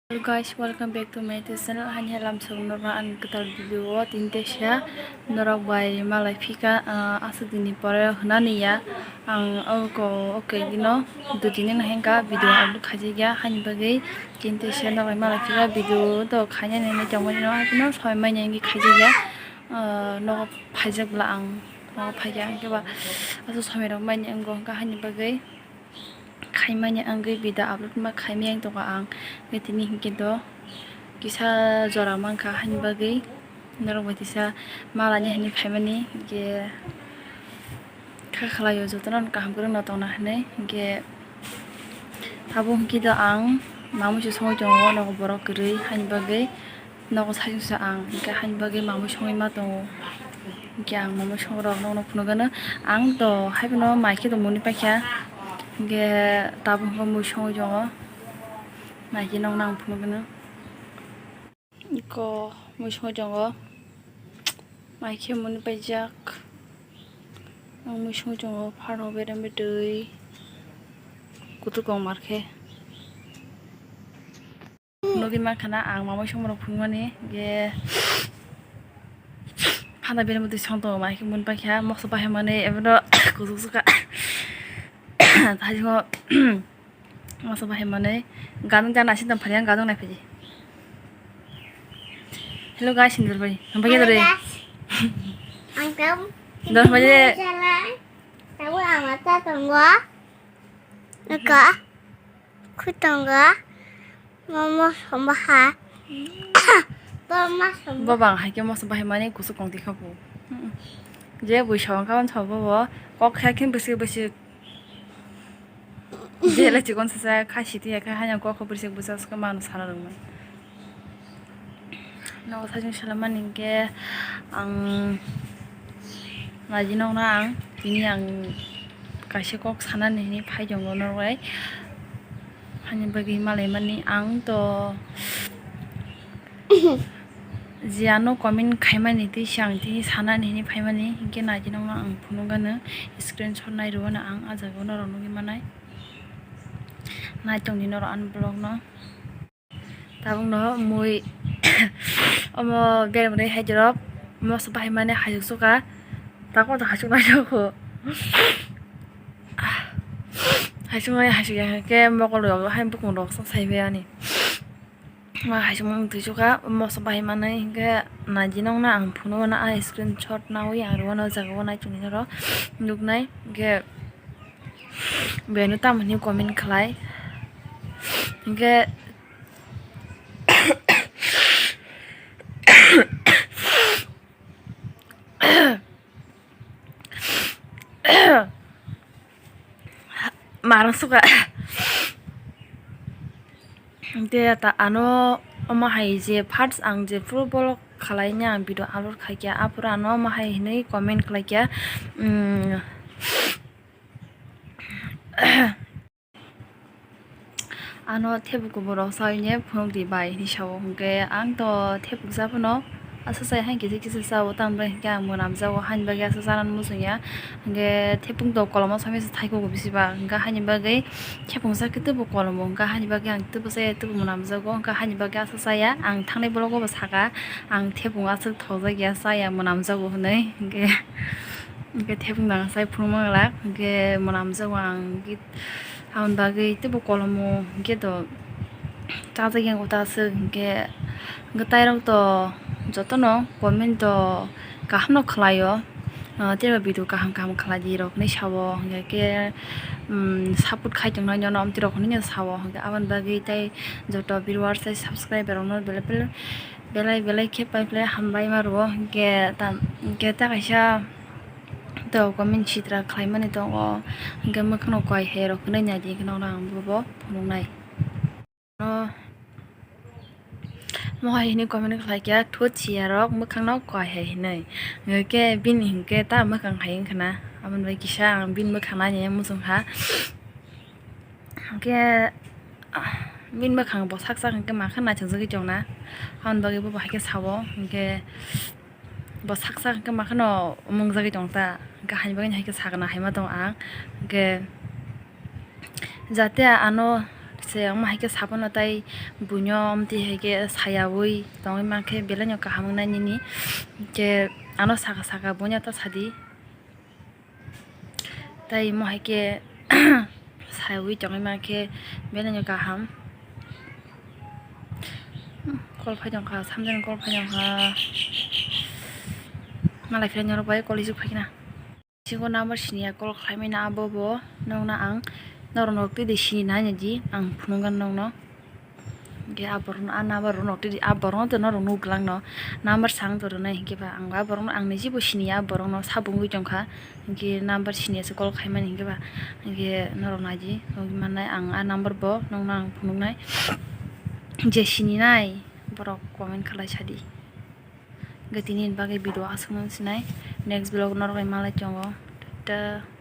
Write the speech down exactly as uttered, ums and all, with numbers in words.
Hello guys, welcome back to my YouTube channel. Hani halam song norok ang kwtal video o tini teisa norok bai malai phika, ah, aswk dini pore hwnani ya. Ang oko okay dino dui tini no hengka video upload khaijak ya, hani bagwi tini teisa norok bai malai phika video to khainani hinwi tongmani no haikhe no soi manya wngwi khaijak ya. Ah, nogo phaijak bwla ang nogo phaikha hwnkhe ba aswk somoi rok manya wngo hwnkha hani bagwi. Khaimani wngwi video upload ma khaimani wng tongo ang. Tini hinkhe do kisa jora mankha hani bagwi norok bai kisa malani hinwi khaimani hinkhe kha khlaio jotono kaham kwrwngno tongna hinwi hinkhe tabuk hinkhe do ang mamui se songwi tongo nogo borok kwrwi hani bagwi. Nogo saichung sa ang, hingke hani bagwi mamui songwi ma tongo. Hingke ang mamui songrok nokno phunukgano. Ang to haiphano mai khe tongmani paikha. Hingke tabuk hingke mui songwi tongo. Naikhe nokno ang phunukgano. Iko mui songwi tongo. Mai khe muni paijak. Ang mui songwi tongo. Phano berem betwi. Kutuk kong mar khe. Nugwi mankha na ang mamui songmorok phunukmani, hingke phana bini mwtwi song tongo, mai khe muni paikha, mokso bahai manwi, ebono kuchuk chukha. Thaisongo mokso bahai manwi, ganung jana naising tong phari, ang ganung naiphai di. Hello guys, hinwi bai, hambai khe dore. Ang tam. Dor bai de. Tabu ama ta tongo. Eka. Khutongo. Momo sombaha. Boma sombaha. Bo bang hai khe moso bahai mani kusu kong tikha bo. Je bui song ka on sobo bo. Kok khe khin bisi bisi. Je le chikon sa sa kha siti ya kha hanya kok bisi bisi sa mano sana rwmani. Nogo saichung salamani hinkhe ang naji nokna ang tini ang kaisa kok sanani hinwi phai tongo norok bai. Hani bagwi malaimani ang to je ano comment khaimani twi se ang tini sanani hinwi phaimani hinkhe naji nokno ang phunukgano screenshot nai rwano ang ah jagao norok nugwi manai nai tongdi norok ani vlogno. Tabukno mui omo berem rwi hai jorok moso bahai mani hayuk suka tako to hasuk nai rokho hasuk nai hasuk ya khe mokol rok hai bukung rok sai bai ani ma hasuk mung twi suka moso bahai mani hinkhe naji nokna ang phunukgo na ah screenshot nawi ang rwano jaga o nai tongni oro nuknai hinkhe beno tamo hini comment khlai hinkhe. Marang suka. Te ta ano omo hai je first ang je phuru bolok khalaini ang video upload khaikha aphuru ano omo hai hinwi comment khlaikha. Ano thebuk kuborok saine phunukdi bai hinwi sao, hinkhe ang to thebuk sa phano asa sai hai kisa kisa sao, tamni hinkhe ang mwnamjago, haini bagwi asa sanani muchungya. Hinkhe thebuk to kolomo samisa thaikugo bisi ba, hinkhe haini bagwi thebuk sa khe teibo kolomo, hinkhe haini bagwi ang teibo saya, teibo mwnamjago, hinkhe haini bagwi asa saya. Ang thangnai vlogo bo saka, ang thebuk aswk thokjakya, saya, mwnamjago hinwi, hinkhe, hinkhe thebuk nang sai phunukma glak, hinkhe mwnamjago ang. Aboni bagwi teibo kolomo hinkhe to chajak yang kota aswk hinkhe, hinkhe tairok to jotono comment to kaham no khlaio, ah, teibo video kaham kaham khlai di rok hinwi sao, hinkhe khe, um, support khai tongnaino amtwi rok hinwi no sao, hinkhe aboni bagwi tei joto viewers tei subscriber rok no belai belai belai belai khe pai belai hambai ma rwo, hinkhe tam hinkhe ta kaisa. To comment sitra khlaimani tongo, hinkhe mwkhangno koi hai rok hinwi naidi, hinkhe nono ang bobo phunuknai. Ano mohai hinwi comment khlaikha, thut siya rok mwkhangno koi hai hinwi. Hinkhe bini hinkhe ta mwkhang hai wngkhana, aboni bai kisa ang bini mwkhang naina muchungkha. Hinkhe, ah, bini mwkhang bo sak sak hinkhe makha naithokjagwi tongna, aboni bagwi bobo haikhe sao, hinkhe. Bo sak sak hinkhe makhano mungjagwi tong ta, hinkhe haini bagwi haikhe sakna haima tong ang, hinkhe jate ano Se omo hai khe sabono tai buino amtwi hai khe sayaui tongwi mankhe belai no kaham wngnai nini. Hinkhe ano saka saka buino ta sadi. Tai omo hai khe sayaui tongwi mankhe belai no kaham. Call phai tongkha, samjani call phai tongkha. Malai phai norok bai call isuk phai khna. Bisingo number siniya call khlaimani abo bo nokno ang norok nok twi di sini nai di ang phunukgwi nokno. Hinkhe a borokno a number rok nok twi di a borokno to norok nukgwlak no number sang to rwnai hinkhe ba ang a borokno ang niji bo siniya a borokno sabungwi tongkha hinkhe number siniya se call khaimani hinkhe ba hinkhe norok nai di nukgwi mannai ang a number bo nokno ang phunuknai je sininai borok comment khlai sadi. Hinkhe tini ni bagwi video aswk no sinai next vlog norok bai malai tongo. Tata.